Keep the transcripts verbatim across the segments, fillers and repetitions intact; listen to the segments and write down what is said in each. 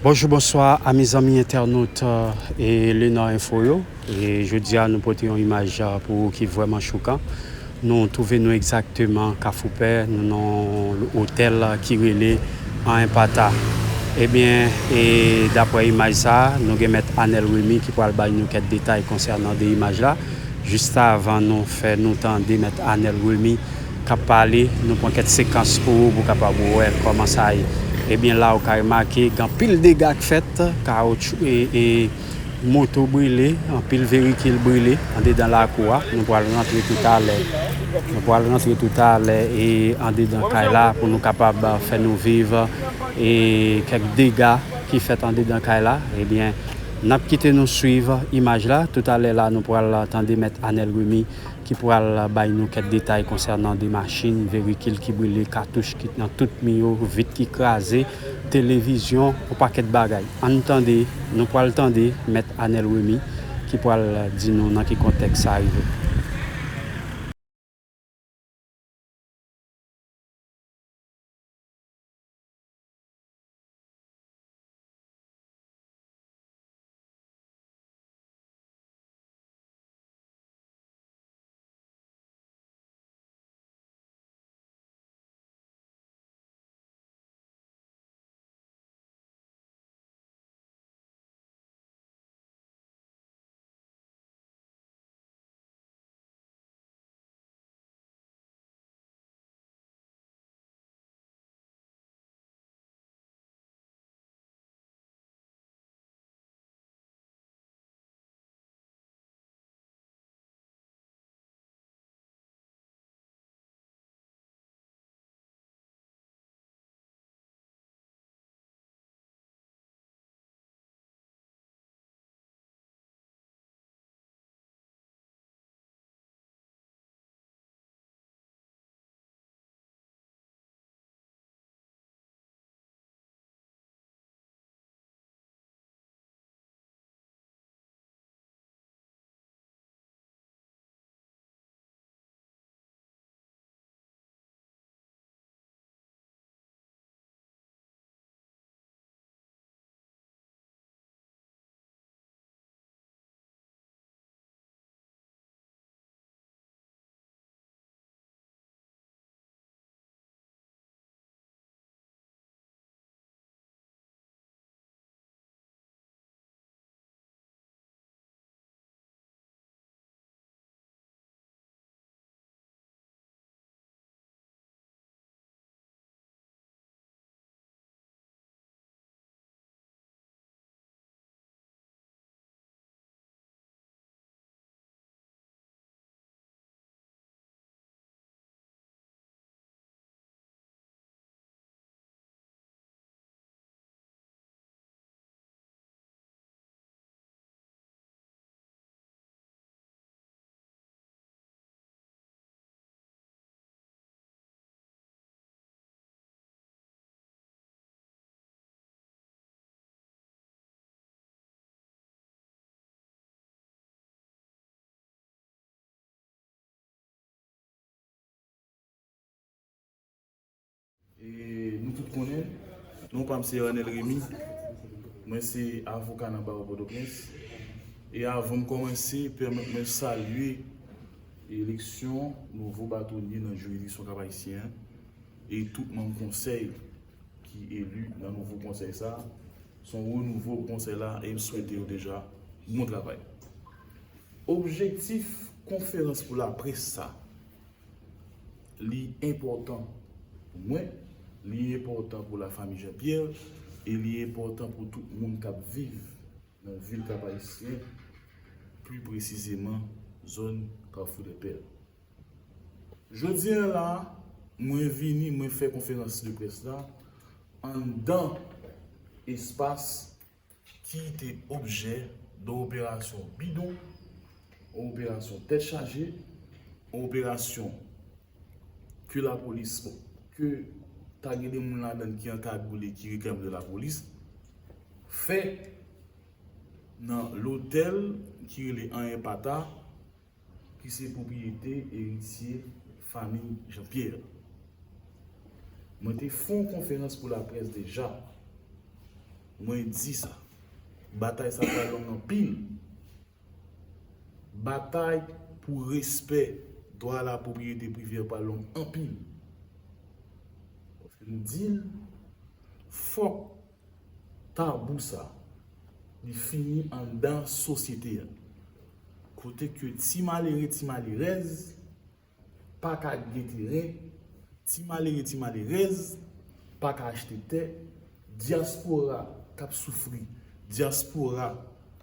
Bonjou, bonswa, ami, zanmi entènot, euh, e Le Nord Info yo. E jodi a, nou pote yon imaj, euh, pou ou ki vrèman chokan. Nou twouve nou egzakteman Kafou Pè, nou nan yon otèl ki rele An Pata. Ebyen, e daprè imaj sa a, nou gen Mèt Anèl Remy ki pral bay nou kèk detay konsènan de imaj la. Jis avan nou fè nou tande Mèt Anèl Remy k ap pale, nou pran kèk sekans pou ou, pou w kapab wè kòman sa ye. Ebyen, la, ou ka remake, gen anpil dega k fèt, kawotchou, e, e, moto brile, anpil verikil brile andedan lakou a. Nou pral rantre toutalè. Nou pral rantre toutalè e andedan kay la pou nou kapab fè nou viv e kèk dega ki fèt andedan kay la. Ebyen, n ap kite nou swiv imaj la. Toutalè la, nou pral tande Mèt Anèl Remy ki pral bay nou kèk detay konsènan de machin, verikil ki brile, katouch ki nan tout mi yo, vit ki kraze, televizyon, yon pakèt bagay. Ann tande, nou pral tande Mèt Anèl Remy ki pral di nou nan ki kontèks sa rive. E nou tout konnen, non pa m se Arnel Remy. Mwen se avoka nan bawo Pòtoprens. E avan m kòmanse, pèmèt mwen salye eleksyon nouvo batonye nan jiridiksyon Kap Ayisyen an e tout manm konsèy ki eli nan nouvo konsèy sa a. Se yon renouvo pou konsèy la e m swete yo deja bon travay. Objektif konferans pou laprès sa, li enpòtan pou mwen, li enpòtan pou lafanmi Jean Pierre e li enpòtan pou tout moun k ap viv nan vil Kap Ayisyen, pli presizeman zòn Carrefour des Pères. Jodi a la, mwen vini, mwen fè konferans de près la anndan espas ki te objè de yon operasyon bidon, yon operasyon tèt chaje, yon operasyon ke lapolis, ke ta gen de moun ladan l ki ankagoule, ki reklame de lapolis, fè nan lotèl ki rele Anyen Pata, ki se pwopriyete eritye fanmi Jean Pierre. Mwen te fè yon konferans pou laprès deja. Mwen di sa. Batay sa pral long anpil. Batay pou respè dwa lapwopriyete prive a pral long anpil. Paske m di l, fòk tabou sa, li fini anndan sosyete a. Kote ke ti malere, ti malerèz pa ka gen teren, ti malere, ti malerèz pa ka achte tè, dyaspora k ap soufri, dyaspora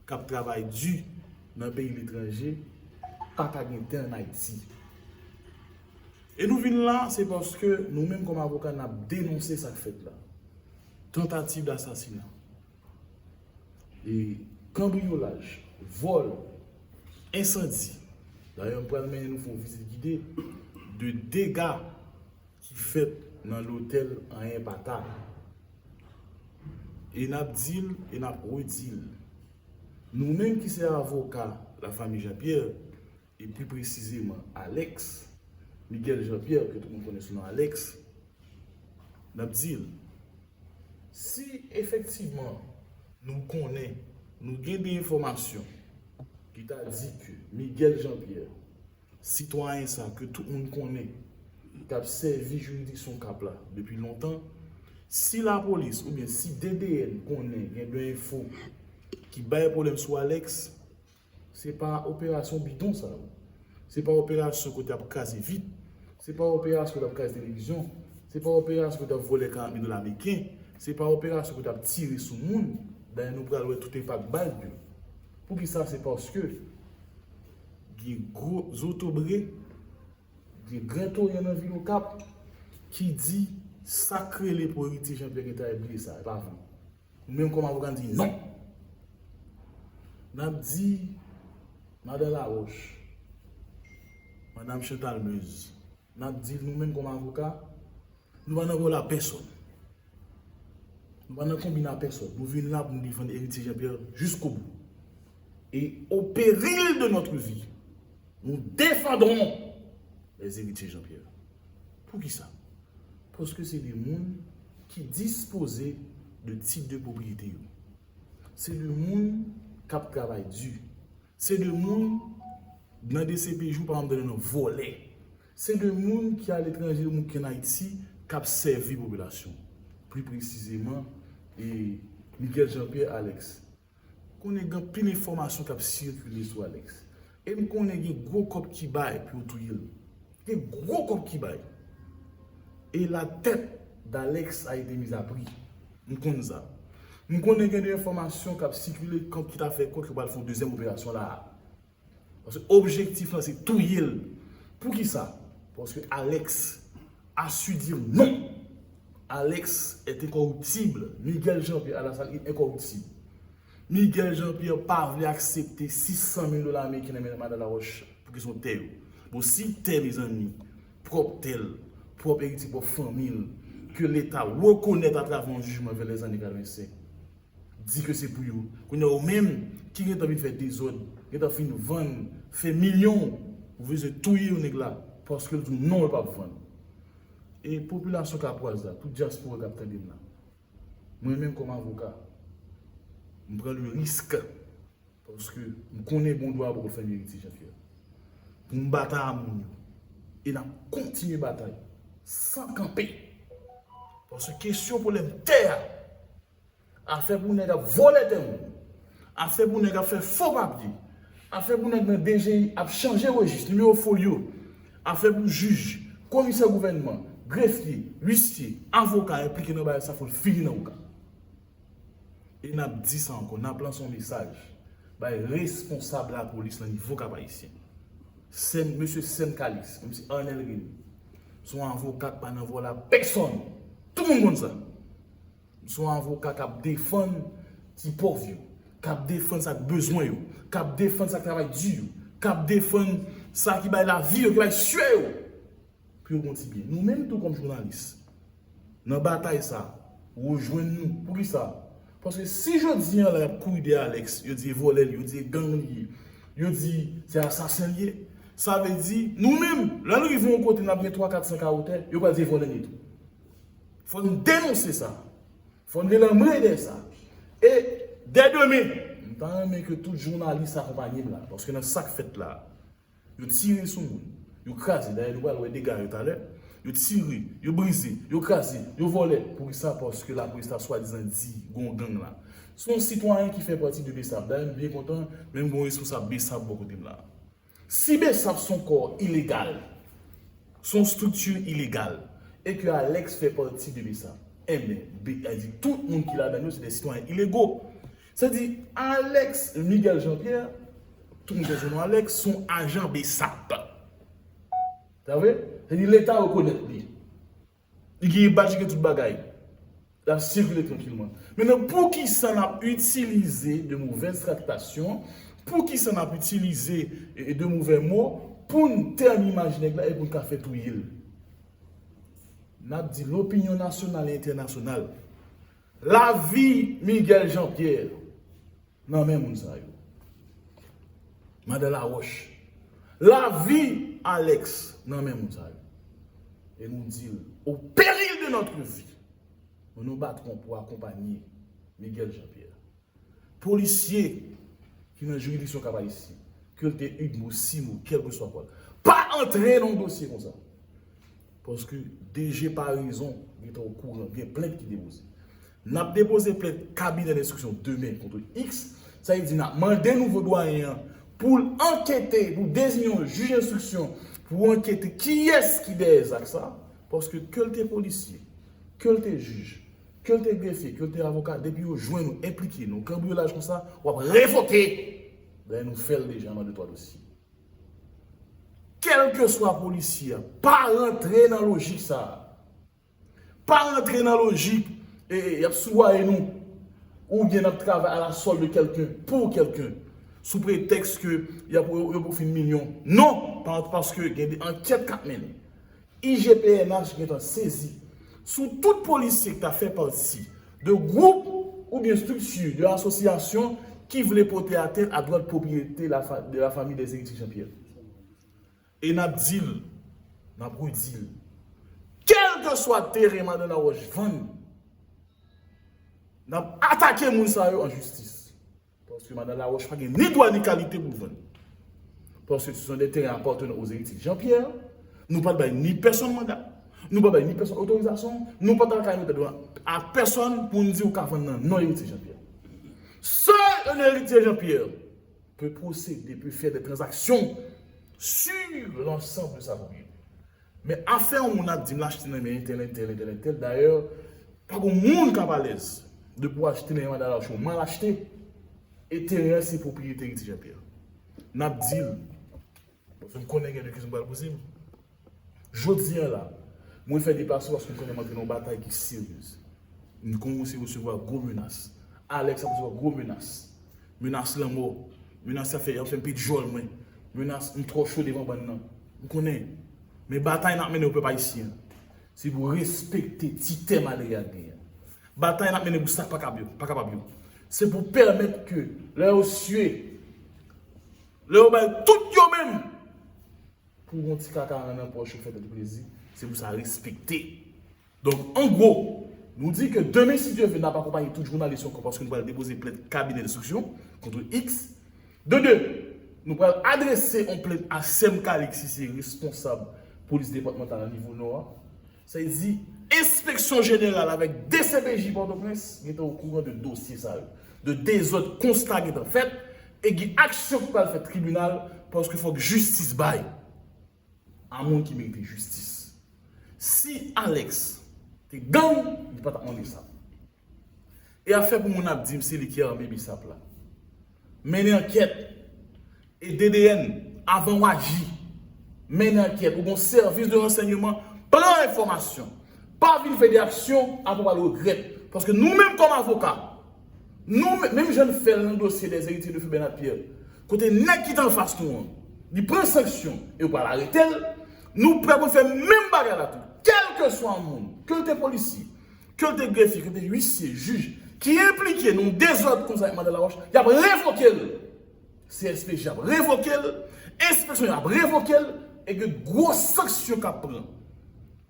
k ap travay di nan peyi letranje pa ka gen tè ann Ayiti. E nou vin la, se paske nou menm kòm avoka, n ap denonse sa k fèt la. Tantativ dasasina, e kanbriyolaj, vòl, ensandi. Dayè, m pral mennen nou fè yon vizit gide de dega ki fèt nan lotèl Anyen Pata. E n ap di l, e n ap redi l. Nou menm ki se avoka lafanmi Jean Pierre, e pli presizeman Alex, Miguel Jean Pierre, ke tout moun konnen sou non Alex, n ap di l, si efektivman nou konnen, nou gen de enfòmasyon ki ta di ke Miguel Jean Pierre, sitwayen sa ke tout moun konnen, k ap sèvi jiridiksyon K A P la depi lontan, si lapolis oubyen si D D N konnen gen de enfo ki bay pwoblèm sou Alex, se pa operasyon bidon sa yo. Se pa operasyon kote y ap kraze vit. Se pa operasyon kote y ap kraze televizyon. Se pa operasyon kote y ap vòlè karant mil dola ameriken. Se pa operasyon kote y ap tire sou moun. Dayè, nou pral wè tout enpak bal yo. Poukisa? Se paske gen gwo zotobre, gen grantoryan nan vil Okap ki di sa k rele pou Heritier Jean Pierre gentan bliye sa, e pa vre. Nou menm kòm avoka, n di non. N ap di Madan Laroche, Madan Chantal Meuse, n ap di l, nou menm kòm avoka, nou pa nan vòlè a pèsòn. Nou pa nan konbine a pèsòn. Nou vin la pou nou defann Heritier Jean Pierre jusqu'au bout. Et au péril de notre vie, nous défendrons les héritiers Jean Pierre. Poukisa? Paske se de moun ki dispoze de tit de pwopriyete yo. Se de moun k ap travay di. Se de moun nan D C P J ou pa janm tande nan vòlè. Se de moun ki aletranje, de moun ki ann Ayiti, k ap sèvi popilasyon. Pli presizeman, e Miguel Jean Pierre Alex. Konnen gen anpil enfòmasyon k ap sikile sou Alex. E m konnen gen gwo kòb ki bay pou yo touye l. Gen gwo kòb ki bay. Et la tête d'Alex a été mise à prix. M konn sa. M konnen gen de enfòmasyon k ap sikile k ap, ki ta fè kwè ke yo pral fè yon dezyèm operasyon la a. Paske objektif lan se touye l. Poukisa? Paske Alex a su dire non. Alex est incorruptible. Miguel Jean Pierre à la salle est incorruptible. Miguel Jean Pierre pa vle aksepte sis san mil dola ameriken nan men Madan Laroche pou kesyon tè yo. Bon, si tè, mezanmi, pwòp tè l, pwòp eritye, pwòp fanmi l, ke Leta rekonèt atravè yon jijman vè lèzane katrevensenk, di ke se pou yo. Kounye a, ou menm ki gentan vin fè dezòd, gentan fin vann, fè milyon, ou vle touye yon nèg la, paske l di w non, l p ap vann. E popilasyon Kapwaz la, tout dyaspora k ap tande m la, mwen menm kòm avoka, m pran le risk, paske m konnen bon dwa poko fè Heritier Jean Pierre. Pou m batay a moun yo. E n ap kontinye batay san kanpe. Paske kesyon pwoblèm tè a, afè pou nèg ap vòlè tè moun, afè pou nèg ap fè fo papye, afè pou nèg nan D G I ap chanje rejis, nimewo fo l yo, afè pou jij, komisè gouvènman, grefye, uisye, avoka enplike nan bagay sa, fò l fini nan Okap. E n ap di sa ankò, n ap lanse yon mesaj bay responsab lapolis nan nivo Kap Ayisyen. Sèn, mesye Sèn Kalis, mesye Arnel Remy, se yon avoka k pa nan vòlè a pèsòn. Tout moun konn sa. Se yon avoka k ap defann ti pòv yo, k ap defann sa k bezwen yo, k ap defann sa k travay di yo, k ap defann sa ki bay lavi yo, ki bay syè yo, pou yo gon ti byen. Nou menm tou kòm jounalis, nan batay sa, rejwenn nou. Poukisa? Paske si jodi a la y ap kouri dèyè Alex, yo di e vòlè li, yo di e gang li ye, yo di se asasen li ye, sa vle di nou menm, lè n rive yon kote n ap gen twa, kat san kawo tè, yo pral di e vòlè n ye tou. Fò n denonse sa. Fò n rele anmwe dèyè sa. E dè demen, m ta renmen ke tout jounalis akonpanye m la, paske nan sa k fèt la, yo tire sou moun, yo kraze, dayè nou pral wè dega yo talè, yo tire, yo brize, yo kraze, yo vòlè. Poukisa? Paske lapolis ta swadizan di gon gang la. Se yon sitwayen ki fè pati de BSAP. Dayè m byen kontan, menm gon responsab BSAP bò kote m la. Si BSAP se yon kò ilegal, se yon estrikti ilegal, e ke Alex fè pati de BSAP, enben, be- sa vle di tout moun ki ladan yo se de sitwayen ilego. Sa vle di Alex Miguel Jean Pierre, tout moun konnen non Alex, se yon ajan BSAP. Sa vle? Sa vle di Leta rekonèt li. Li gen badge, li gen tout bagay. L ap sikile trankilman. Mentnan, poukisa n ap itilize de movèz traktasyon? Poukisa n ap itilize e, e de movè mo pou n tèmine imaj nèg la e pou n ka fè touye l? N ap di lopinyon nasyonal e entènasyonal, lavi Miguel Jean Pierre nan men moun sa yo. Madan Laroche, lavi Alex nan men moun sa yo. E nou di l, au péril de notre vie, nou nou batwon pou akonpanye Miguel Jean Pierre. Polisye ki nan jiridiksyon Kap Ayisyen, ke l te Udmo, Simo, kèlkeswa kwa, pa antre nan yon dosye konsa. Paske DG Paraison gentan okouran, gen plent ki depoze. N ap depoze plent kabinè denstriksyon demen kont X. Sa vle di n ap mande nouvo dwayen an pou l ankete, pou deziyen yon jij enstriksyon pou ankete kiyès ki dèyè zak sa. Paske ke l te polisye, ke l te jij, ke l te grefye, ke l te avoka, depi yo jwenn ou enplike nan yon kanbriyolaj konsa, w ap revoke. Dayè nou fè l deja nan de twa dosye. Kèlkeswa polisye a, pa rantre nan lojik sa a. Pa rantre nan lojik e, e, y ap souwaye nou, oubyen n ap travay à la solde de quelqu'un, pour quelqu'un, sou pretèks ke y ap, yo, yo pou fin milyon. Non, pa, paske gen de ankèt k ap mennen. IGPNH gentan sezi sou tout polisye ki ta fè pati de gwoup oubyen estrikti, de asosyasyon ki vle pote atèt a dwa de pwopriyete la fa- de la famille des héritiers Jean-Pierre. E n ap di l, n ap redi l, kèlkeswa teren Madan Laroche vann, n ap atake moun sa yo an jistis. Paske Madan Laroche pa gen ni dwa ni kalite pou l vann. Paske se sont des terrains appartenant aux héritiers Jean-Pierre. Nou pa t bay ni pèsonn manda. Nou pa bay ni pèsonn otorizasyon. Nou pa t al kay mete dwa a pèsonn pou n di ou ka vann nan non eritye Jean-Pierre. Seul un héritier Jean-Pierre peut posséder, peut faire des transactions sur l'ensemble de sa propriété. Men afè yon moun ap di m l achte nan men entèl, entèl, entèl, entèl, dayè, pa gen moun k ap alèz de pou achte nan men Madan Laroche, ou mal achte, e teren an se pwopriyete Eritye Jean Pierre. N ap di l, paske m konnen gen de kesyon m pral poze m. Jodi a la, mwen fè deplasman paske m konnen m antre nan yon batay ki seryez. M kòmanse resevwa gwo menas. Alex ap resevwa gwo menas. Menas lanmò. Menas y ap fè, y ap fè m pete djòl mwen. Menas m twò cho devan bann nan. M konnen. Men batay n ap mennen o pèp ayisyen an, se pou respekte ti tè malere a genyen. Batay n ap mennen pou sa k pa kab yo, pa kapab yo. Se pou pèmèt ke lè yo siye, lè yo bay tout yo menm, pou yon ti kaka nan pòch ou fè tèt ou plezi, se pou sa respekte. Donk, an gwo, nou di ke demen, si Dye vle, n ap akonpaye tout jounalis ankò paske nou pral depoze plent kabinè denstriksyon kont X. De de, nou pral adrese yon plent a Sèm Kalix si se responsab polis depatmantal nan nivo nò a. Sa vle di, Enspeksyon Jeneral avèk DCPJ Pòtoprens gentan okouran de dosye sa yo, de dezòd konsta gentan fèt, e gen aksyon ki pral fèt tribinal, paske fòk jistis bay a moun ki merite jistis. Si Alex te gang, li pa t ap mande sa. E afè pou moun ap di m se li ki anme BSAP la. Mennen ankèt. E DDN, avan w aji, mennen ankèt. Ou gon sèvis de ransèyman, pran enfòmasyon. Pa vin fè de aksyon, apre w al regrèt. Paske nou menm kòm avoka, nou menm, menm jan n fè l nan dosye dèz eritye de Feu Bernard Pierre, kote nèg ki t anfas nou an, li pran sanksyon e yo pral arete l, nou prè pou n fè menm bagay la tou. Kèlkeswa moun, ke l te polisye, ke l te grefye, ke l te uisye, jij, ki enplike nan yon dezòd konsa avèk Madan Laroche, y ap revoke l. CSPJ ap revoke l, enspeksyon yo ap revoke l, e gen gwo sanksyon k ap pran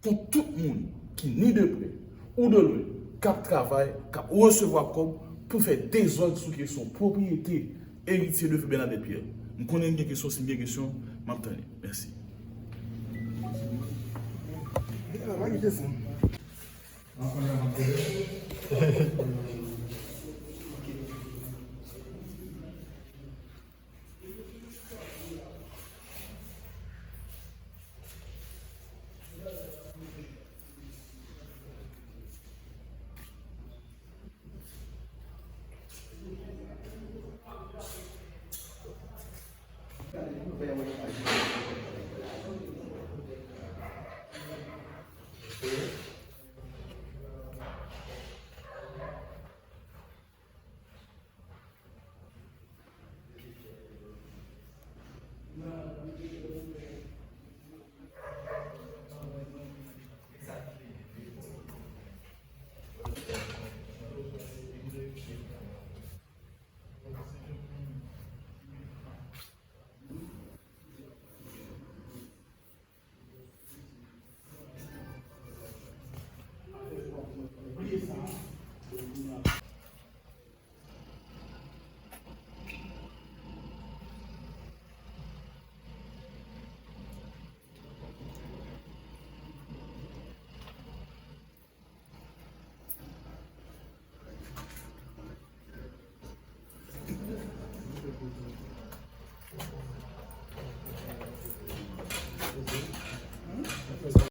kont tout moun ki ni de prè ou de lwen k ap travay, k ap resevwa kòb pou fè dezòd sou kesyon pwopriyete eritye de feu Bernadette Pierre. M konnen n gen kesyon, si n gen kesyon, m ap tann li. Mèsi.